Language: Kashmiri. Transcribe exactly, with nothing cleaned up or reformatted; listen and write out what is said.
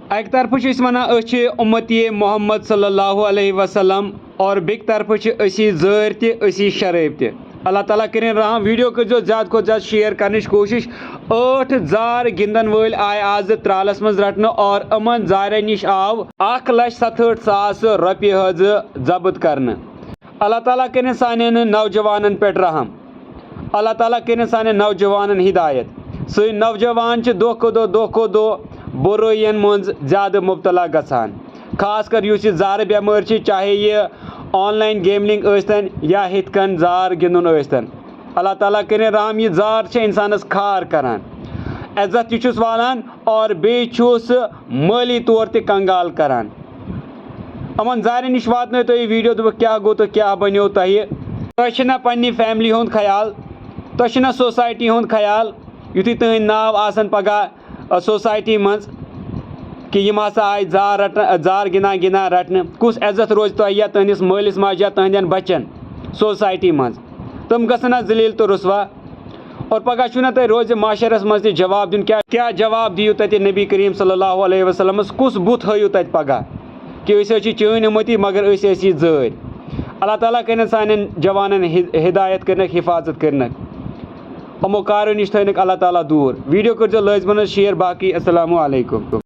اَکہِ طرفہٕ چھِ أسۍ وَنان أسۍ چھِ اُمتی محمد صلی اللہ علیہ وسلم، اور بیٚکہِ طرفہٕ چھِ أسی زٲرۍ تہِ، أسی شرٲبۍ تہِ۔ اللہ تعالیٰ کٔرِن رحم، ویٖڈیو کٔرۍزیو زیادٕ کھۄتہٕ زیادٕ شیئر کرنٕچ کوٗشِش۔ ٲٹھ زار گِنٛدن وٲلۍ آے آزٕ ترٛالَس منٛز رَٹنہٕ اور یِمَن زارٮ۪ن نِش آو اَکھ لَچھ سَتہٕ ہٲٹھ ساس رۄپیہِ حظ ضبط کرنہٕ۔ اللہ تعالیٰ کٔرِن سانٮ۪ن نوجوانَن پٮ۪ٹھ رحم۔ اللہ تعالیٰ کٔرِن سانٮ۪ن نوجوانَن ہدایت۔ سٲنۍ نوجوان چھِ دۄہ کھۄتہٕ دۄہ، دۄہ کھۄتہٕ دۄہ بُرٲیَن منٛز زیادٕ مُبتلا گژھان۔ خاص کر یُس یہِ زارٕ بٮ۪مٲرۍ چھِ، چاہے یہِ آن لاین گیملنگ ٲسۍتن یا ہِتھ کٔنۍ زار گِنٛدُن ٲسۍتن۔ اللہ تعالیٰ کٔرِن رحم، یہِ زار چھِ اِنسانَس کھار کران، عزت تہِ چھُس والان اور بیٚیہِ چھُس مٲلی طور تہِ کنگال کران۔ یِمَن زارٮ۪ن نِش واتنٲیِو تُہۍ یہِ ویٖڈیو، دوٚپُکھ کیٛاہ گوٚو تہٕ کیٛاہ بَنیو تۄہہِ۔ تۄہہِ چھِنہ پنٛنہِ فیملی ہُنٛد خیال، تۄہہِ چھِنہ سوسایٹی ہُنٛد خیال، یُتھُے تُہٕنٛدۍ ناو آسَن پگاہ، آ، سوسایٹی منٛز کہِ یِم ہسا آے زار رٹنہٕ، زار گِنٛدان گِنٛدان رٹنہٕ، کُس عزت روزِ تۄہہِ یا تُہٕنٛدِس مٲلِس ماجہِ یا تُہٕنٛدٮ۪ن بچن سوسایٹی منٛز؟ تِم گژھن نہ ذلیل تہٕ رسوا۔ اور پگاہ چھُو نہ تۄہہِ روزِ معاشرس منٛز تہِ جواب دیُن۔ کیٛاہ، کیٛاہ جواب دِیِو تَتہِ نبی کریم صلی اللہ علیہ وسلمس؟ کُس بُتھ ہٲیِو تَتہِ پگاہ کہِ أسۍ حظ چھِ چٲنۍ اُمتی مگر أسۍ ٲسۍ یہِ زٲرۍ؟ اللہ تعالیٰ کٔرِنۍ سانٮ۪ن جوانن ہد-، ہدایت کٔرِنکھ، حفاظت کٔرِنکھ، یِمو کارو نِش تھٲینکھ اللہ تعالیٰ دوٗر۔ ویٖڈیو کٔرۍزیو لٲزمن حظ شیئر۔ باقٕے السلام علیکم۔